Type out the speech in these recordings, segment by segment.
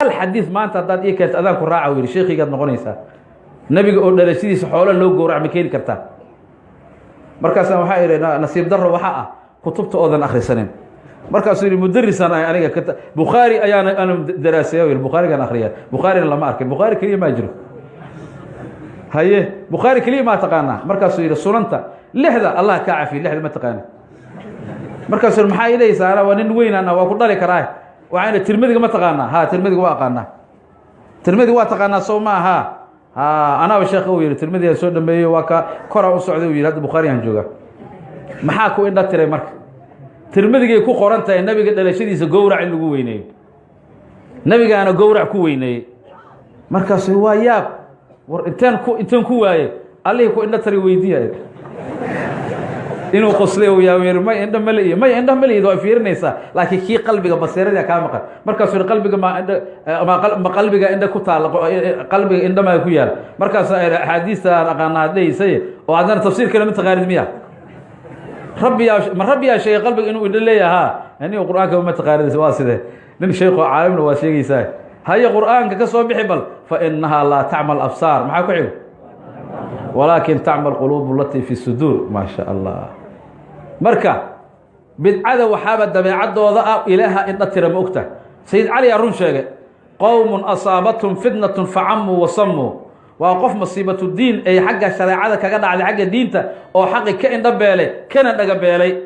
Hal xadiis maanta haddaad ii keento, adaan ku raaca, u yidhi, sheekhigaad noqonaysaa. Nebiga oo dhalashadiisa xoolo loo gowrac ma keeni kartaa? Markaasaan waxaa idhi, nasiib daro waxaa ah kutubta oodan akhrisanin. Markaasuu yidhi, mudarisaan ahay aniga, Bukhaari ayaana aanu daraaseeya. Yidhi, Bukhaarigaan akhriya. Bukhaarina lama arkin, Bukhaari keliya maa jiro. Haye, Bukhaari keliya maa taqaanaa? Markaasuu yidhi, sunanta lixda Allah kaa cafiy, lixda ma taqaani. Markaasuu yidhi, maxaa idhaysaa? Ana waa nin weynana, waa ku dhali karaa. Waxaa idhi, Tirmidiga ma taqaanaa? Ha, Tirmidiga waa aqaanaa. Tirmidi waa taqaanaa, sow ma aha? Ha, anaaba sheekh, uu yidhi, Tirmidigaan soo dhameeyey, waa ka koraan u socday, uu yidhi, hadda Bukhaariyaan joogaa. Maxaa ku indha tiray? Marka Tirmidigay ku qoran tahay nebiga dhalashadiisa gowrac in lagu weyneeyo, nebigaana gowrac ku weyneeyey. Markaasu waa yaab, war inteen ku waaye? Allihii ku indho taray weydiiya. Inuu qoslay uu yaa yiri, may indho male iyo may indho male waa fiirinaysaa, laakiin kii qalbiga basiiradii kaa maqan. Markaasuu yidhi, qalbiga ma indho ma qalbiga indho ku taal, qalbiga indho maa ku yaal? Markaasaa idhi, axaadiista aan aqaana dhehaysay oo haddana tafsiir kale ma taqaanid miya? Rabbiyaa ma rabbiyaa sheegay qalbiga inuu indho leeyaha? Aniga Qur-aanka ma taqaanid, waa sidee? Nin sheekoo caalimna waa sheegaysaa. Haye, Qur-aanka ka soo bixi bal, fa inahaa laa tacma absaar. Maxaa ku xigo? Walaakin tacma alquluub alatii fi suduur. Maa sha Allah. Marka bidcada waxaaba dabeecadooda ah ilaaha indha tira. Ma ogta Sayid Cali aa run sheegay, qowmun asaabathum fitnatun facamuu wasamuu. Waa qof masiibatu diin ay xagga shareecada kaga dhacday, xagga diinta, oo xaqi ka indho beelay kana dhaga beelay.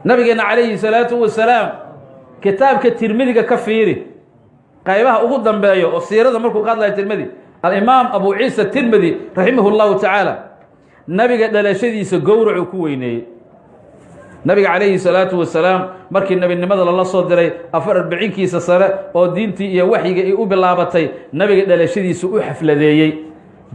Nabigeena calayhi salaatu wasalaam, kitaabka Tirmidiga ka fiiri qaybaha ugu dambeeyo oo siirada markuu ka hadlaya Tirmidi, alimaam Abu Ciisa Tirmidi raximah اllahu tacaala, nabiga dhalashadiisa gowracuu ku weyneeyey. Nabiga calayhi salaatu wasalaam markii nebinimada lala soo diray, afar arbiciinkiisa sare oo diintii iyo waxyiga ay u bilaabatay, nabiga dhalashadiisa u xafladeeyey,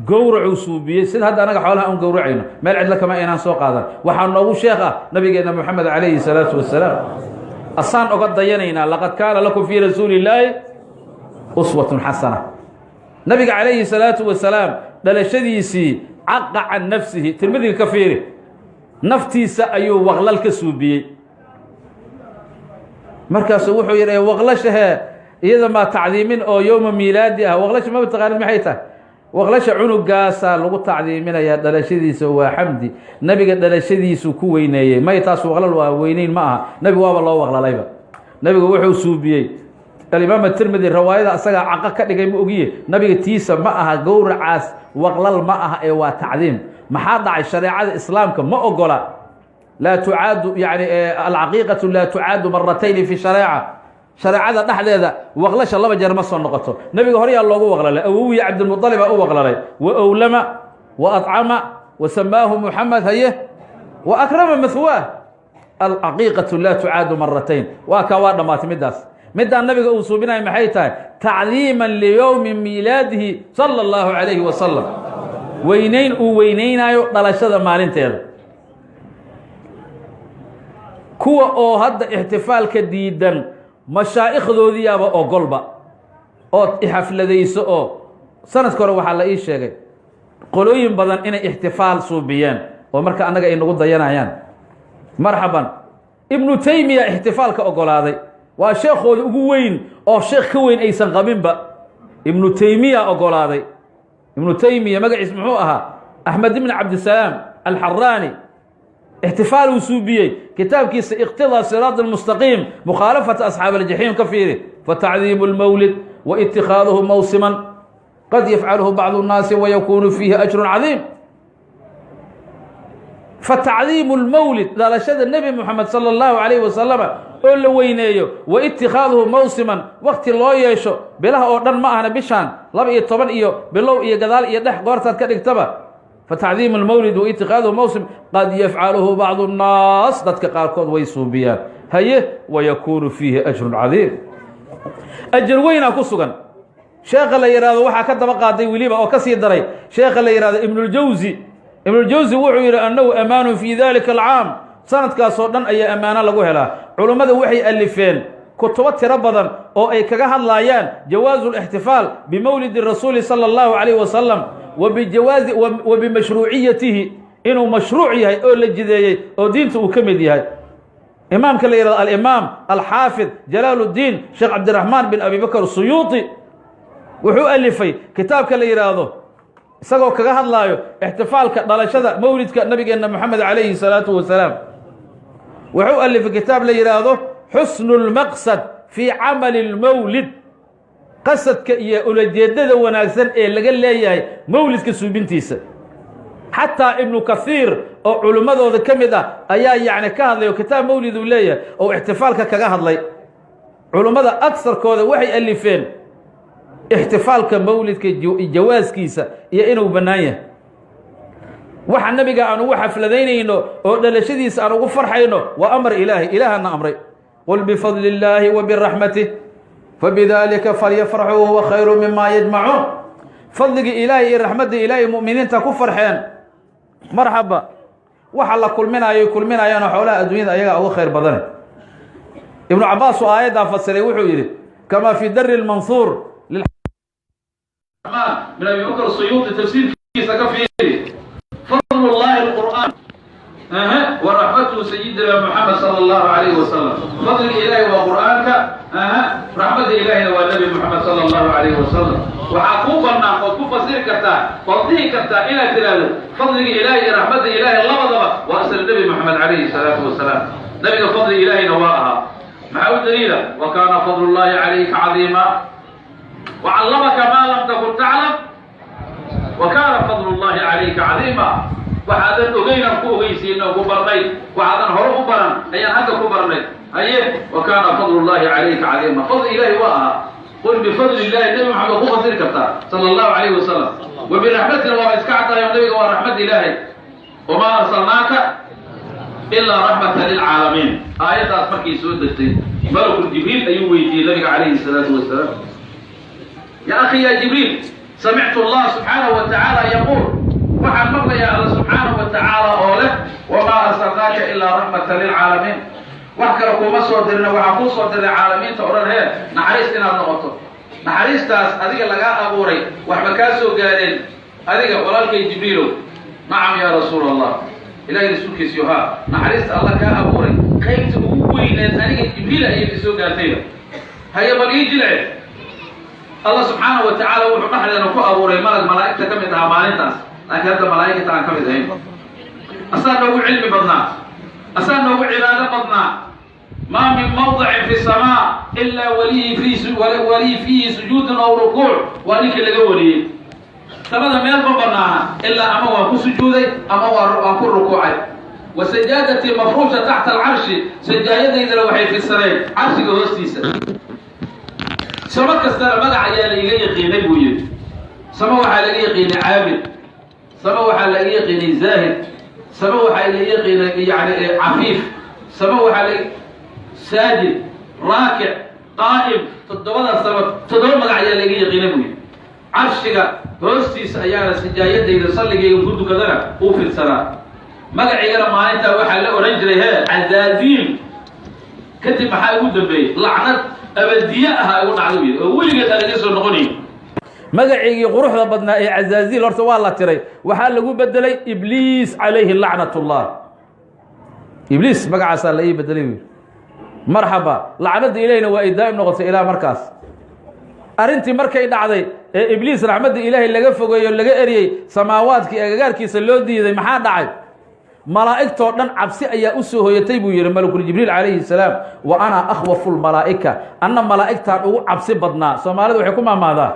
gowracuu suubiyey, sida hadda anaga xoolaha aan gowracayno. Meel cidlo kama aynaan soo qaadan. Waxaa noogu sheekh ah nabigeena Moxamed calayhi salaatu wasalaam, asaan oga dayanaynaa. Laqad kaana lakum fii rasuuli illaahi uswatun xasana. Nabiga calayhi salaatu wasalaam dhalashadiisii caqa can nafsihi. Tirmidiga ka fiiri, naftiisa ayuu waqlal ka suubiyey. Markaasuu wuxuu yidhi, waqlashahee iyada maa tacdiimin oo yowma miilaadi ah? Waqlasha maba taqaanid maxay tahay? Waqlasha cunugaasaa lagu tacdiiminayaa dhalashadiisa, waa xamdi. Nabiga dhalashadiisuu ku weyneeyey. May, taas waqlal waa weyneyn ma aha, nebigu waaba loo waqlalayba. Nabigu wuxuu suubiyey, alimaam Atirmidi riwaayada asagaa caqa ka dhigay, ma ogiye, nabiga tiisa ma aha gowracaas, waqlal ma aha ee waa tacdiim. Maxaa dhacay? Shareecada Islaamka ma ogola, laa tucaadu, yani alcaqiiqatu laa tucaadu maratayni fi shareeca. Shareecada dhexdeeda waqlasha laba jeer ma soo noqoto. Nebiga horyaa loogu waqlalay, awowiya Cabdilmuطalibaa u waqlalay, wa owlama wa acama wa samaahu Muxamed, haye, wa akrama mahwaah. Alcaqiiqatu laa tucaadu maratayn. Waa kaa, waa dhammaatay middaas. Middaan nabiga uu suubinayo maxay tahay? Tacdiiman liyowmi miilaadihi sala اllahu calayhi wasalam, weyneyn uu weyneynaayo dhalashada maalinteeda. Kuwa oo hadda ixtifaalka diidan, mashaa'ikhdoodiyaaba ogolba ood ixafladayso. Oo sanadka hore waxaa la ii sheegay qolooyin badan inay ixtifaal suubiyeen, oo marka annaga ay nagu dayanayaan. Marxaban, Ibnu Taymiya ixtifaalka ogolaaday, waa sheekhooda ugu weyn oo sheekh ka weyn aysan qabinba. Ibnu Taymiya ogolaaday. Ibnu Taymiya magaciis muxuu ahaa? Axmed ibn Cabdisalaam Alxaraani. Ixtifaal uu suubiyey, kitaabkiisa Iqtidaa Siraad almustaqiim mukhaalafata asxaab aljaxiim ka fiiri. Fatacdiimu اlmawlid wa itikaaduhu mawsiman qad yafcaluhu bacdu الnaasi wayakunu fiihi ajru cadiim. Fatacdiimu اlmawlid, dhalashada Nebi Moxamed sala اllahu calayhi wasalama oo la weyneeyo, wa itikaaduhu mawsiman, wakti loo yeesho, bilaha oo dhan ma ahna, bishaan 12 iyo bilow iyo gadaal iyo dhex goortaad ka dhigtaba. Fatacdiimu اlmawlid wa itikaaduhu mawsim qad yafcaluhu bacdu الnaas, dadka qaarkood way suubiyaan, haye, wayakuunu fiihi ajrun cadiim, ajar weynaa ku sugan. Sheekha la yidhahdo waxaa ka daba qaaday weliba oo ka sii daray sheekha la yidhahdo Ibnuljawsi. Ibnuljawsi wuxuu yidhi, annahu amaanu fii dalika alcaam, sanadkaasoo dhan ayaa ammaano lagu helaa. Culummada waxay alifeen kutubo tiro badan oo ay kaga hadlaayaan jawaazu اlاxtifaal bimawlidi rasuuli sala اllahu calayh wasalam wa bijawaazi wa bimashruuciyatihi, inuu mashruuc yahay oo la jideeyey oo diinta uu ka mid yahay. Imaamka la yihahdo Alimaam Alxaafid Jalaaluddiin Sheekh Cabdiraxmaan bin Abi Bakr Suyuuti wuxuu alifay kitaabka la yidhaahdo, isagoo kaga hadlaayo ixtifaalka dhalashada mawlidka nabigeenna Moxamed calayhi salaatu wasalaam, wuxuu alifay kitaab la yidhaahdo Xusnu اlmaqsad fii camali اlmawlid, qasadka iyo ulajeedada wanaagsan ee laga leeyahay mawlidka suubintiisa. Xataa Ibnu Kaiir oo culimmadooda ka mid ah ayaa yacni ka hadlay, oo kitaab mawlid uu leeyahay oo ixtifaalka kaga hadlay. Culummada agsarkooda waxay alifeen ixtifaalka mawlidka jawaaskiisa iyo inuu bannaan yahay. Waxa nabiga aan ugu xafladaynayno oo dhalashadiisa aan ugu farxayno waa amar Ilaahay. Ilaahana amray: "Qul bifadli illaahi wa biraxmatih fabidalika falyafraxuu, huwa khayru mima yajmacuun." Fadligii Ilaahay iyo raxmadda Ilaahay mu'miniinta ku farxeen. Marxaba, waxa la kulminayo kulminayaanoo xoolaha adduunyada ayagaa uga khayr badane. Ibnu Cabaas oo aayaddaa fasiray wuxuu yidhi, kama fi dari lmanhuur min Abi Bakr Suyuuti, tafsiirkiisa ka fiiri: "Fadlu llahi alqur'aan wa raxmatuhu sayidina Muxamed sala allahu alayhi wasalam." Fadliga Ilaahay waa Qur'aanka, raxmadda Ilaahayna waa Nebi Moxamed sala allahu alayhi wasalam. Waxaa kuu bannaan ood ku fasiri kartaa ood dhihi kartaa inaad tidhaahdo fadliga Ilaahay iyo raxmadda Ilaahay labadaba waa isla Nebi Moxamed calayhi salaatu wasalaam. Nabiga fadli Ilaahayna waa ahaa. Maxaa u daliila? "Wa kaana fadlu llahi calayka cadiima wacallamaka maa lam takun taclam wa kaana fadlu llahi calayka cadiima." Waxaadan ogeynaan ku ogeysiina oo ku barnay, waxaadan hore u baran ayaan hadda ku barnay. Haye, "Wa kaana fadlu llahi calayka cadiima", fadli Ilahi waa ahaa. "Qul bifadli illahi", Nebi Maxamed waa ku fasiri kartaa sala allahu alayhi wasalam. Wa biraxmatina waaba iska caddahayo, nabiga waa raxmad Ilaahay. "Wamaa arsalnaaka ilaa raxmatan lilcaalamiin". Aayaddaas markay soo degtay, malakul Jibriil ayuu weydiiyey nabiga calayhi salaatu wasalaam: "Ya akhi, ya Jibriil, samictu Allah subxaanahu wa tacaala yaquul", waxaan maqlayaa Alla subxaanahu wa tacaala oo leh: "Wamaa arsalnaaka ilaa raxmatan lilcaalamiin." Wax kale kuuma soo dirina, waxaan kuu soo dirnay caalamiinta o dhan hee naxariis inaad noqoto. Naxariistaas adiga lagaa abuuray waxba kaa soo gaadheen adiga, walaalkay Jibriilow? "Nacam, yaa rasuul Allah." Ilahay rasuulkiisiyo, haa, naxariista Alla kaa abuuray qaybta ugu weyneed aniga Jibriil ayay soo gaartayba. Haye, bal ii jilce. Allah subxaanahu wa tacaala wuxuu dhexdeena ku abuuray malag malaa'igta ka mid ahaa maalintaas, laakiin hadda malaa'igta aan ka mid ahayn. Asaa noogu cilmi badnaa, asaa noogu cibaado badnaa. "Maa min mawdicin fi samaa ilaa walii fiihi sujuudun aw rukuuc", waa ninkii laga wariyey. Samada meel ma banaana ilaa ama waan ku sujuuday ama waan ku rukuucay. "Wa sajaadatii mafruusha taxta alcarshi", sajaayadaydana waxay fidsaneyd carshiga hoostiisa. Samo kastana magac ayaa la iga yaqiinay, buu yidhi. Samo waxaa laga yaqiinay caabid, samo waxaa laga yaqiinay zaahid, samo waxaa laga yaqiinay yani cafiif, samo waxaa la saajid, raakic, qaa'im. Toddobada samo toddoba magac ayaa laga yaqiinay, buu yidhi. Carshiga hoostiisa ayaana sijaayadayda salligayga ku dukadana uu fidsanaa. Magaciigana maalintaa waxaa la odhan jiray hee Cazaaziil. Kadib maxaa ugu dambeeyey? Lacnad abadiye aha igu dhacda, buu yidhi, oo weligeed aan iga soo noqonayn. Magaciygii quruxda badnaa ee Cazaaziil horta waa la tiray, waxaa lagu bedelay Ibliis calayhi lacnat ullah. Ibliis magacaasaa la ii bedelay, buu yidhi. Marxaba, lacnadda Ilahina waa ay daa'im noqotay ilaa markaas. Arrintii markay dhacday ee Ibliis raxmadda Ilaahay laga fogeeyo, laga eriyey, samaawaadkii agagaarkiisa loo diiday, maxaa dhacay? Malaa'igtoo dhan cabsi ayaa u soo hoyatay, buu yihi malakul Jibriil calayhi salaam. "Wa ana akhwafu lmalaa'ika", anna malaa'igtaan ugu cabsi badnaa. Soomaalida waxay ku maamaadaa: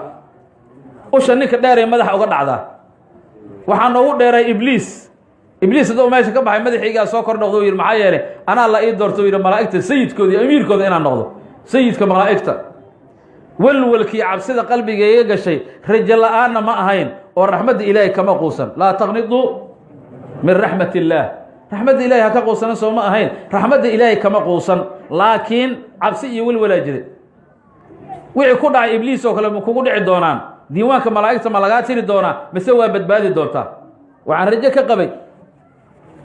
usha ninka dheeray madaxa uga dhacdaa. Waxaa noogu dheeray Ibliis. Ibliis hadduu meesha ka baxay, madaxiigaa soo kor noqdo, yidhi. Maxaa yeelay, anaa la ii doorto, yidhi, malaa'igta sayidkooda iyo amiirkooda inaan noqdo, sayidka malaa'igta. Walwalkii cabsida qalbiga iga gashay, rajo la-aanna ma ahayn oo raxmadda Ilaahay kama quusan. "Laa taqniduu min raxmat illaah", raxmadda Ilahay ha ka quusanan, soo ma ahayn? Raxmadda Ilaahay kama quusan, laakiin cabsi iyo welwalaa jiray. Wixii ku dhacay Ibliis oo kale ma kugu dhici doonaan? Diiwaanka malaa'igta ma lagaa tiri doonaa mise waa badbaadi doontaa? Waxaan rajo ka qabay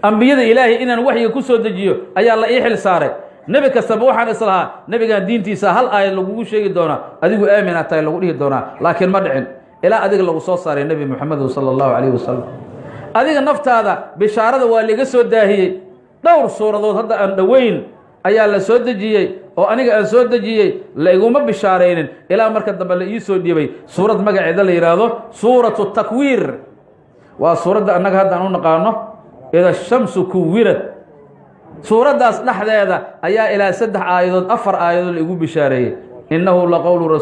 ambiyada Ilaahay inaan waxyiga ku soo dejiyo ayaa la ii xil saaray. Nebi kastaba waxaan islahaa nebigan diintiisa hal aayad lagugu sheegi doonaa, adigu aaminaa tahay lagu dhihi doonaa, laakiin ma dhicin ilaa adiga lagu soo saaray, Nebi Moxamedo sala allahu calayhi wasalam. Adiga naftaada bishaarada waa liga soo daahiyey. Dhowr suuradood hadda aan dhoweyn Ayaa la soo dejiyey oo aniga aan soo dejiyey. La iguma bishaaraynin ilaa marka dambe la ii soo dhiibay suurad magaceeda la yidhaahdo Suuratu Takwiir. Waa suuradda annaga hadda aan u naqaano Ida Shamsu Kuwirad. Suuraddaas dhexdeeda ayaa ilaa saddex aayadood, afar aayadood la igu bishaareeyey. Innahu laqowlu.